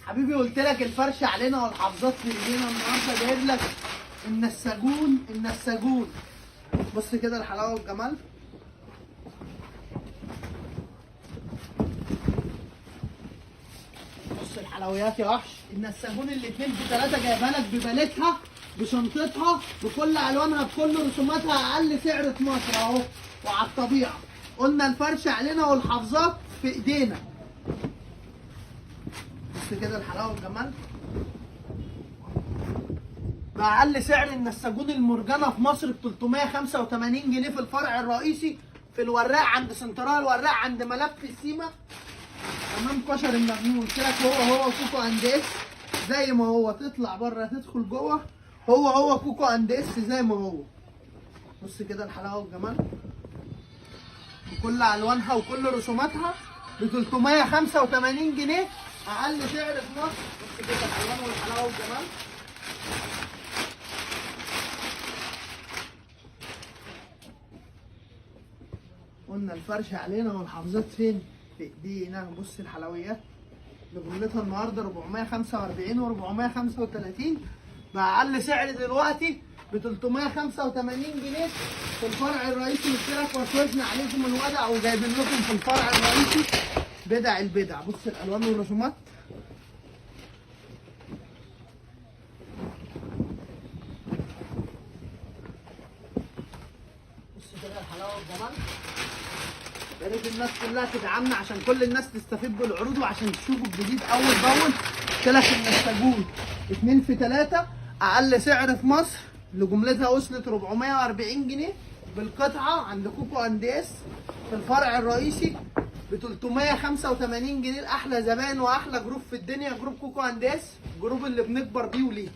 حبيبي قلت لك الفرش علينا والحافظات في ايدينا. النهارده جايب لك النساجون النساجون. بص كده الحلاوة والجمال. بص الحلويات يا وحش. النساجون الاتنين في 3 جايبها لك ببالتها بشنطتها بكل الوانها بكل رسوماتها، اقل سعر في مصر اهو وعلى الطبيعة. قلنا الفرش علينا والحافظات في ايدينا. بص كده الحلاوة والجمال. باقل سعر النساجون المرجانه في مصر ب 385 جنيه في الفرع الرئيسي في الوراق عند سنترال الوراق عند ملف السيما امام كشر المجنون. قلت لك هو هو كوكو اند اس زي ما هو، تطلع بره تدخل جوه هو هو كوكو اند اس زي ما هو. بص كده الحلاوة والجمال بكل الوانها وكل رسوماتها ب 385 جنيه اقل سعر في مصر. بص كده الالوان والحلاوه والجمال. قلنا الفرش علينا والحافظات فين؟ في ايدينا. بص الحلويات بجملتها النهارده 445 و 435 باقل سعر دلوقتي ب 385 جنيه في الفرع الرئيسي. قلت لك وشوشنا عليكم الودع وجايبين لكم في الفرع الرئيسي بدع البدع. بص الالوان والرسومات. بص كده الحلاوة والجمال. يا ريت الناس كلها تدعمنا عشان كل الناس تستفيد بالعروض وعشان تشوفوا الجديد اول باول. قلت لك النساجون 2 في 3 اقل سعر في مصر لجملتها وصلت 440 جنيه بالقطعه عند كوكو اند اس في الفرع الرئيسي ب 385 جنيه. لاحلى زبائن واحلى group في الدنيا، group كوكو اند اس، group اللي بنكبر بيه وليه.